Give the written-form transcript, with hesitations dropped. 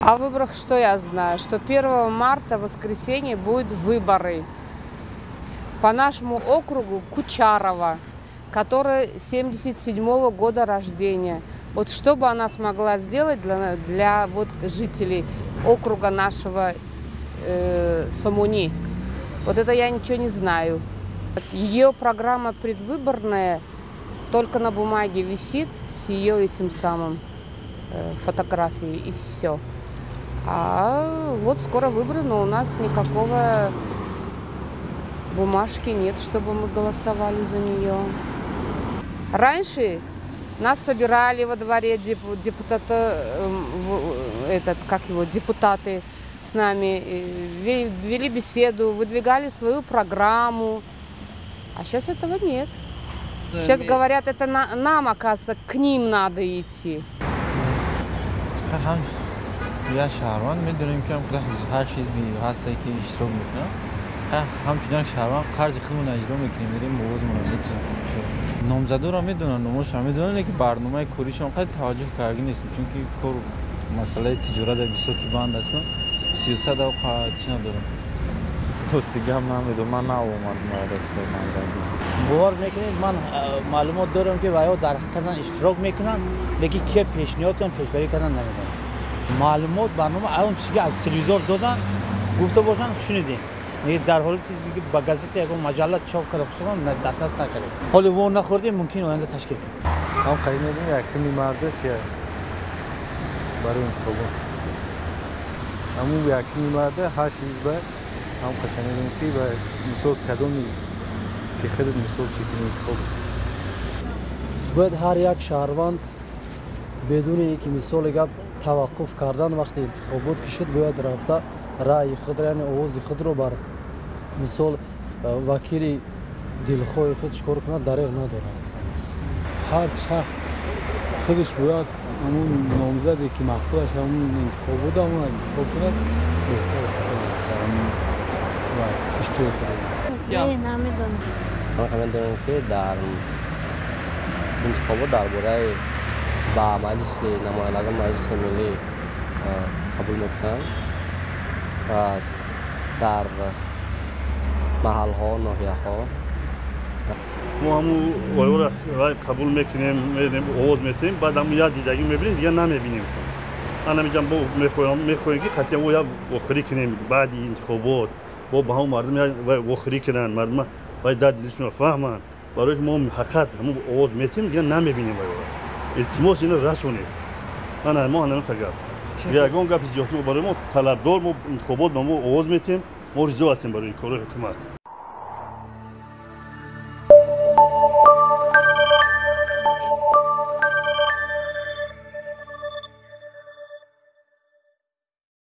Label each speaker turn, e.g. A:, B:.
A: О выборах что я знаю? Что 1 марта, в воскресенье, будут выборы. По нашему округу Кучарова, которая 77-го года рождения. Вот что бы она смогла сделать для вот жителей округа нашего Сомони? Вот это я ничего не знаю. Ее программа предвыборная только на бумаге висит с ее этим самым фотографией, и все. А вот скоро выборы, но у нас никакого бумажки нет, чтобы мы голосовали за нее. Раньше нас собирали во дворе депутаты, депутаты с нами, вели беседу, выдвигали свою программу. А сейчас этого нет. Сейчас говорят, это нам, оказывается, к ним надо идти.
B: Я шаҳрванд медонем, ки ҳар ҳизби ҳастае, ки иштирок мекунад, ҳамчун як шаҳрванд қарзи худмон иҷро мекунем, мерем, овозмонро метавонем. Номзадоро медонам, номошро медонам, лекин барномаи коришон қадр таваҷҷӯҳ карда нестем, чунки кор масъалаи тиҷорат бисёр ки банд аст, сиёсат чӣ надорам.
C: Рости гап намедонам, ман наомадам Россия.
D: Бовар мекунед, ман маълумот дорам, ки ваё дар ҳақиқатан иштирок мекунанд, лекин кия пешниҳод кунанд, пешбарӣ кардан намедонам. Маълумот, барнома он чизе аз телевизор додан, гуфта бошанд, шунидем. Дар ҳолати ба газета, ягон маҷалла чоп карда бошанд, дастрас накардем. Ҳоло во нахӯрдем, мумкин оянда ташкил кунем.
E: Ҳам қариб медонем, якуми марда чия барои интихобот. Ҳамун якуми марда ҳашт ҳизба ҳам қаша медонем, ки ба мисол кадоми ки худат мисол чӣ кунӣ интихоб.
F: Бояд ҳар як шаҳрванд бедуни ин ки мисоли гап таваққуф кардан, вақти интихобот ки шуд, бояд рафта раъи худро, яъне овози худро бар мисол вакили дилхоҳи худ чикор кунад, дареғ надорад.
G: Ҳар шахс худаш бояд ҳамун номзаде, ки маъқулаш, ҳамун интихобот, ҳамун интихоб кунад, беҳтар иштирок кунад.
H: Не, намедонам.
I: Ман медонам, ки дар интихобот дар бораи ба Маҷлиси намояндагон, Маҷлиси Миллӣ қабул мекунанд ва дар маҳалҳо, ноҳияҳо.
J: Мо ҳамун қабул мекунем, овоз метиҳем, баъд ҳамун як дидагӣ мебинем, дигар намебинемшон. Ман ҳаминҷа мехоҳем, ки қатъиян мо як вохӯрӣ кунем баъди интихобот, бо ба ҳамун мардум як вохӯрӣ кунанд, мардум вай дарди дилшонро фаҳманд, барое ки мо ҳақиқат ҳамун овоз метиҳем, дигар намебинем вайро. Илтимос, ино расонед. Ман мо ҳамин гап, ягон гапи зиёд барои мо талабдор. Мо интихобот ба мо овоз метиҳем, мо ризо ҳастем барои кори ҳукумат.